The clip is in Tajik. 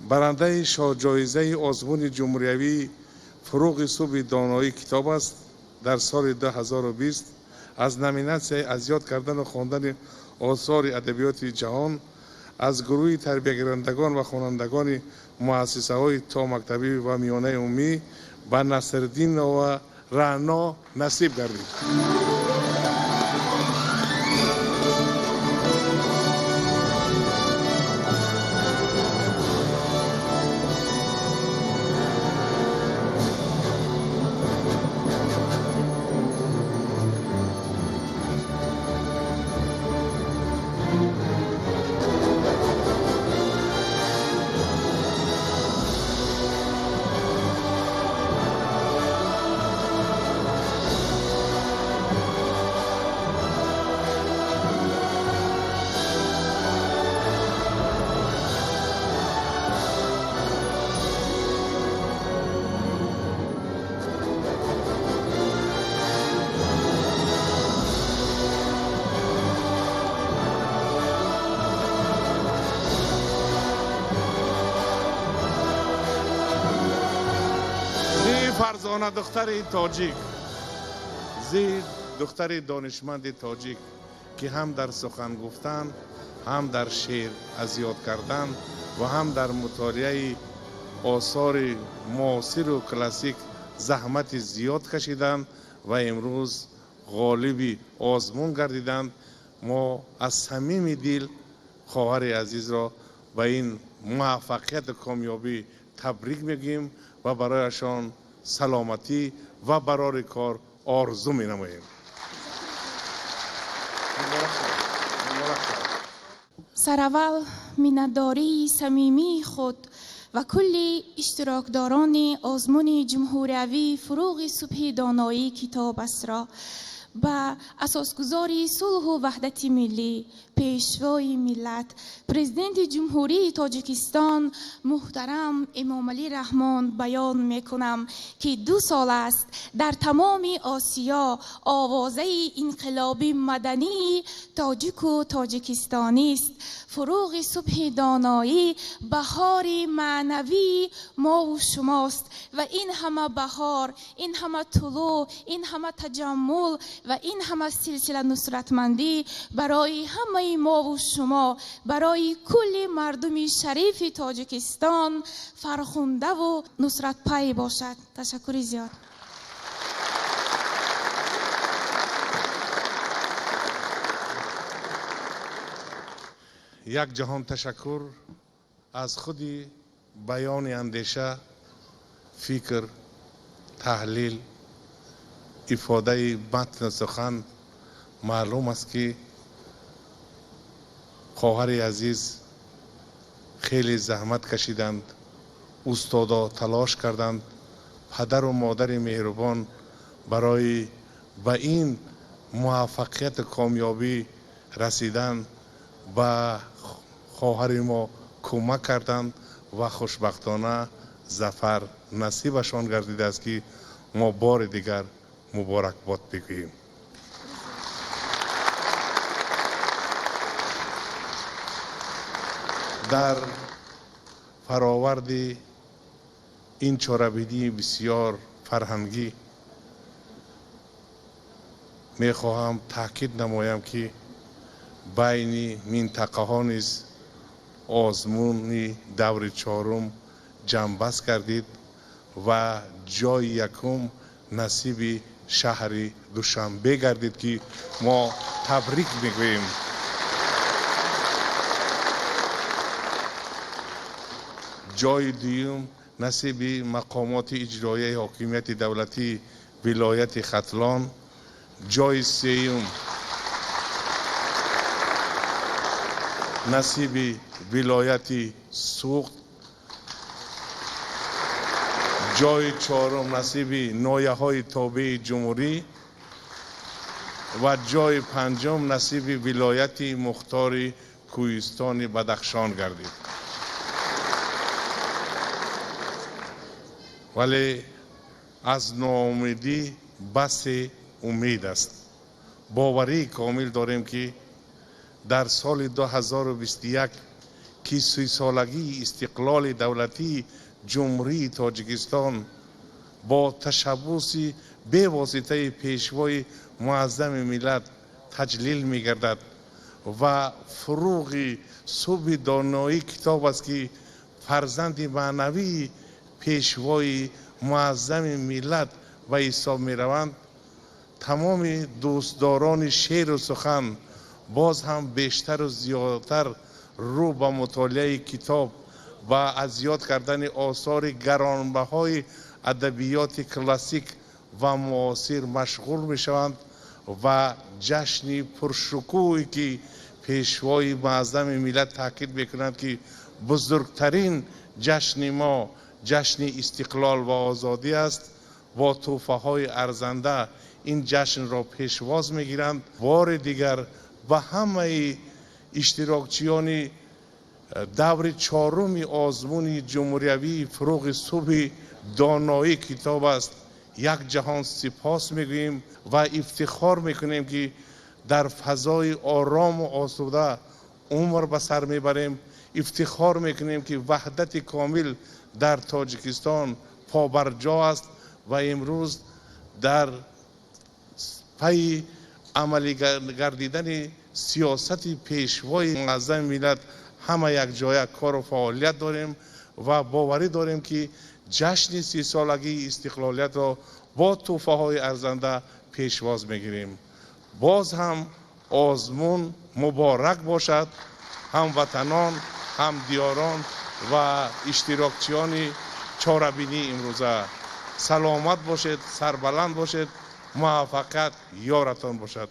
Барандаи шоҳҷоизаи озмуни ҷумҳуриявии «Фурӯғи субҳи доноӣ китоб аст» дар соли 2020 аз номинатсияи аз ёд кардану хондани осори адабиёти ҷаҳон аз гурӯҳи тарбиягирандагон ва хонандагони муассисаҳои томактабӣ ва миёнаи умумӣ ба Насриддинова Раъно насиб гардид. Фарзона, духтари тоҷик, зи духтари донишманди тоҷик, ки ҳам дар сухан гуфтан, ҳам дар шеър аз ёд кардан ва ҳам дар мутолиаи осори муосиру классик заҳмати зиёд кашиданд ва имрӯз ғолиби озмун гардиданд. Мо аз самими дил хоҳари азизро ба ин муваффақияту комёбӣ табрик мегӯем ва барояшон саломатӣ ва барори кор орзу менамоем. Сараввал миннатдории самимии худ ва кулли иштирокдорони озмуни ҷумҳуриявии «Фурӯғи субҳи доноӣ китоб астро» ба асосгузори сулҳу ваҳдати миллӣ, Пешвои миллат, Президенти Ҷумҳурии Тоҷикистон муҳтарам Эмомалӣ Раҳмон баён мекунам, ки 2 сол аст дар тамоми Осиё овозаи инқилоби мадании тоҷику тоҷикистонист. Фурӯғи субҳи доноӣ баҳори маънавии мову шумост ва ин ҳама баҳор, ин ҳама тулӯъ, ин ҳама таҷаммул ва ин ҳама силсила нусратмандӣ барои ҳамаи мову шумо, барои кулли мардуми шарифи Тоҷикистон фархундаву нусратпай бошад. Ташаккури зиёд. Як ҷаҳон ташаккур. Аз худи баёни андеша, фикр, таҳлил, ифодаи матни сухан маълум аст, ки хоҳари азиз хеле заҳмат кашиданд, устодо талош карданд, падару модари меҳрубон барои ба ин муваффақияту комёбӣ расидан ба хоҳари мо кӯмак карданд ва хушбахтона зафар насибашон гардидааст, ки мо бори дигар муборакбод бигӯем. Дар фароварди ин чорабинии бисёр фарҳангӣ мехоҳам таъкид намоям, ки байни минтақаҳо низ озмуни даври чорум ҷамъбаст кардид ва ҷои якум насиби шаҳри Душанбе гардид, ки мо табрик мегӯем. Ҷои дуюм насиби мақомоти иҷроияи ҳокимияти давлатии вилояти Хатлон, ҷои сеюм насиби вилояти Суғд, ҷои чорум насиби ноҳияҳои тобеи ҷумҳурӣ ва ҷои панҷум насиби вилояти мухтори Кӯҳистони Бадахшон гардид. Вале аз ноумедӣ басе умед аст. Боварии комил дорем, ки дар соли 2021 Ки 30-солагии истиқлоли давлатии Ҷумҳурии Тоҷикистон бо ташаббуси бевоситаи Пешвои Муаззами миллат таҷлил мегардад ва «Фурӯғи субҳи доноӣ китоб аст», ки фарзанди маънавии Пешвои Муаззами миллат ба ҳисоб мераванд, тамоми дӯстдорони шеъру сухан боз ҳам бештару зиёдтар рӯ ба мутолиаи китоб ва аз ёд кардани осори гаронбаҳои адабиёти классик ва муосир машғул мешаванд ва ҷашни пуршукӯҳе, ки Пешвои Муаззами миллат таъкид мекунанд, ки бузургтарин ҷашни мо ҷашни истиқлол ва озодӣ аст, бо тӯҳфаҳои арзанда ин ҷашнро пешвоз мегиранд. Бори дигар ба ҳамаи иштирокчиёни даври чоруми озмуни ҷумҳуриявии «Фурӯғи субҳи доноӣ китоб аст» як ҷаҳон сипос мегӯем ва ифтихор мекунем, ки дар фазои орому осуда умр ба сар мебарем. Ифтихор мекунем, ки ваҳдати комил дар Тоҷикистон побарҷо аст ва имрӯз дар пайи амалигардидани сиёсати Пешвои Муаззами миллат ҳама якҷоя кору фаъолият дорем ва боварӣ дорем, ки ҷашни 30-солагии истиқлолиятро бо тӯҳфаҳои арзанда пешвоз мегирем. Боз ҳам озмун муборак бошад, ҳамватанон, ҳамдиёрон ва иштирокчиёни чорабинии имрӯза. Саломат бошед, сарбаланд бошед, муваффақият ёратон бошад.